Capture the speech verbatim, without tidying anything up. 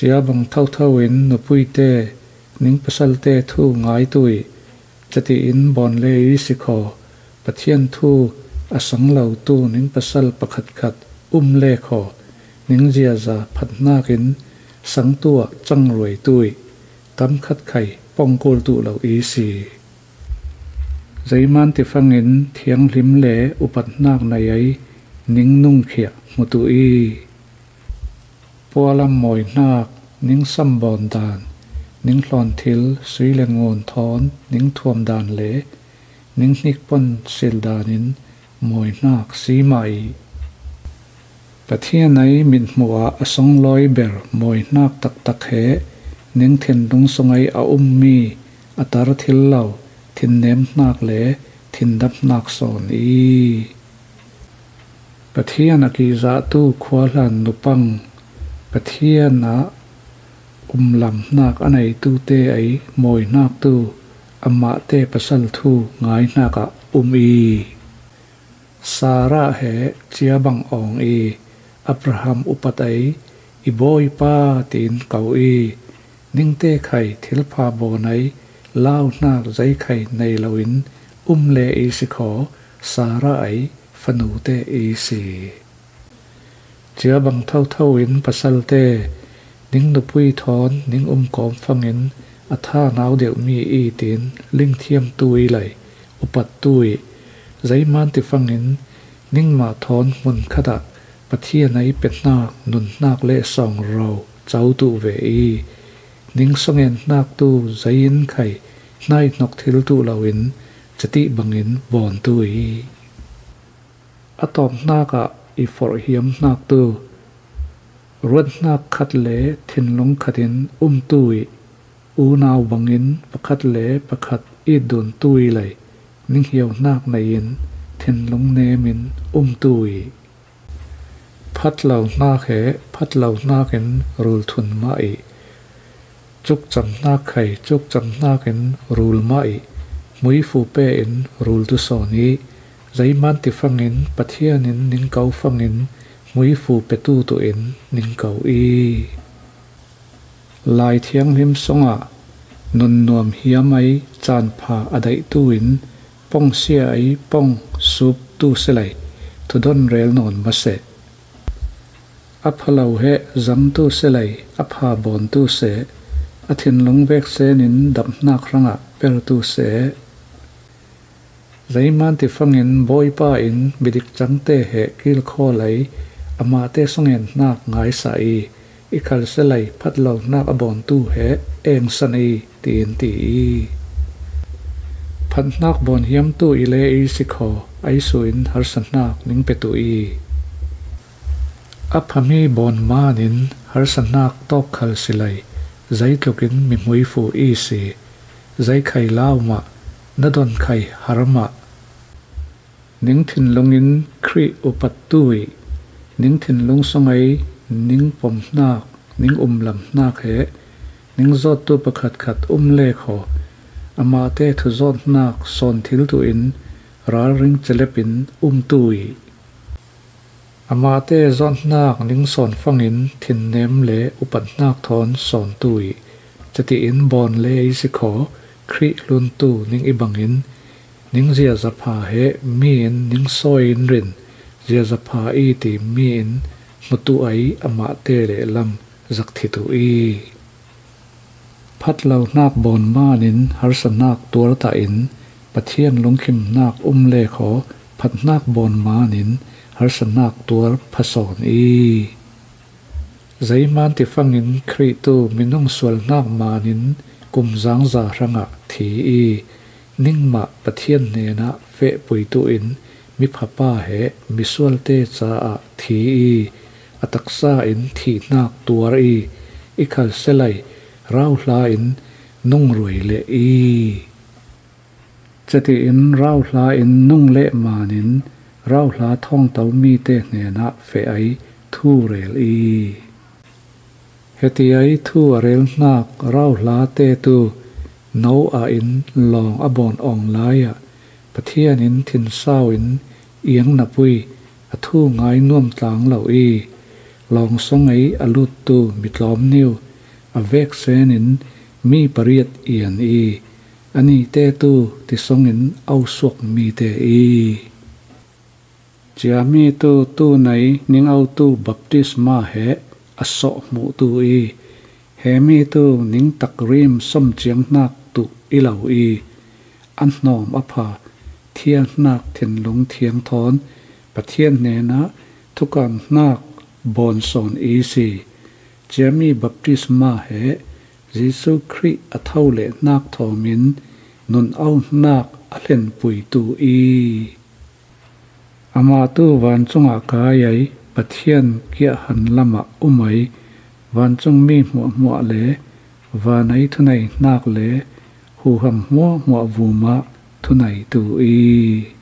Cia bang thotho in nupuite, ning pasalte thu ngai tu i, catiin bawn le i si khaw. Pathian thu a sang lo tu ning pasal pakhatkhat um le khaw, ning ziaza phatnak in sang tu ah cangruai tu i, tam khat khai pongkul tu lo i si. Zeiman tifangin thianghlim le upatnak nei ei ning nungkhiah hmu tu i. Pualam mawihnak, ning sambawn dan, ning hlawn thil sui le ngun thawn ning thuam dan le ning hnikpon sil danin mawihnak si mah i. Pathian ei mithmuh ah a songlawi ber mawihnak taktak he ning thinlung sung ei a ummi a tar thil lo thinnemhnak le thindamhnak sawn i. Pathian a kihzahtu khuahlan nupang, Pathian ah umlamhnak a neitute ei mawihnak tu amahte pasal thu ngaihnak ah um i. Sarah he cia bang awng i, Abraham upat ei i bawipa tiin ko i. Ningte khai thilpha bawn ei lauhnak zei khai nei loin um le i si khaw, Sarah ei fanute i si. Cia bang thotho in pasalte, ning nupui thawn ning um kawm fangin a tha nau deuhmi i tiin lingthiam tu i lei, upat tu i. Zeiman tifangin ningmah thawn hmun khat ah Pathian ei pehnak nunhnak le sawng ro co tu ve i. Ning sawngenhnak tu zei in khai hnaihnok thil tu loin catih bangin bawn tu i. A tawphnak ah i forhhiamhnak tu ruathnak khat le thinlung khatin um tu i. Unau bangin pakhat le pakhat it dun tu i lei, ning hiauhnak nei in thinlung nemin um tu i. Phatlohnak he phatlohnak in rul thun mah i. Cukcamhnak khai cukcamhnak in rul mah i. Hmuifu pe in rul tu sawn i. Zeiman tifangin Pathian in ning ko fangin hmuifu petu tu in ning ko i. Lai thianghlim sungah nunnuam hiam ei canpha a daihtu in pongsia ei pong sup tu si lei, thudon rel nawn maseh. A phalo he zang tu si lei, a pha bawn tu seh, a thinlung vek senin damhnak hrangah per tu seh. Zeiman tifangin Bawipa in midik cangte he kilkhaw lei amahte sawngenhnak ngaisa i, i khalse lei phatlohnak a bawntu he engsan i, tiin ti i. Phatnak bawn hiamtu i le i si khaw, aisu in harsatnak ning petu i. A phami bawn manin harsatnak tawk khal si lei, zeitlukin mihmuifu i si. Zeikhai lau mah, na don khai har mah. Ning thinlungin Khrih upattu i, ning thinlung sung ei ning pomhnak, ning umlamhnak he ning zawttu pakhatkhat um le khaw, amahte thuzawthnak sawn thil tu in ralring celep in umtu i. Amahte zawthnak ning sawn fangin thinnem le upathnak thawn sawntu i. Catiin bawn le i si khaw, Khrih hluntu ning i bangin, ning ziaza pha he mi in ning sawi in rin, ziaza pha i ti mi in hmutu ei amahte lehlam zak thitu i. Phatlohnak bawn manin harsatnak tuartah in, Pathian lungkhimnak um le khaw, phatnak bawn manin harsatnak tuar phasawn i. Zeiman tifangin Khrihtu minung sualhnak manin kumzangza hrangah thi i, ningmah Pathian hnenah fehpuitu in miphapa he misualte caah thi i, a taksa in thihnak tuar i, i khalse lei rauhla in nungruai leh i. Catiin rauhla in nung leh manin rauhla thawngto mite hnenah feh ei thu rel i. Heti ei thu a relhnak rauhlate tu Noah in lawng a bawn awng lai-ah Pathian in thinsau in iang napui a thu ngai nuam tlang lo i, lawngsong ei a luttu mitlawm niu a veksenin mi pariat ian i, a nite tu tisongin au suak mite i. Ciami tu tunei ning au tu baptisma he a sawh hmuh tu i, hemi tu ning takrim somciang hnak tuh i lo i, a hnawm a pha, thia hnak thinlung thiang thawn Pathian hnenah thukan hnak bawn sawn i si. Ciami baptisma he Jesuh Khrih a tho leh hnak thawmin nun au hnak a hlenpui tu i. Amah tu vancungah kai ai, Pathian kiah han lamah um ai, vancungmi hmuahhmuah le vanei thunei hnak le huham hmuahhmuah vumah thunei tu i.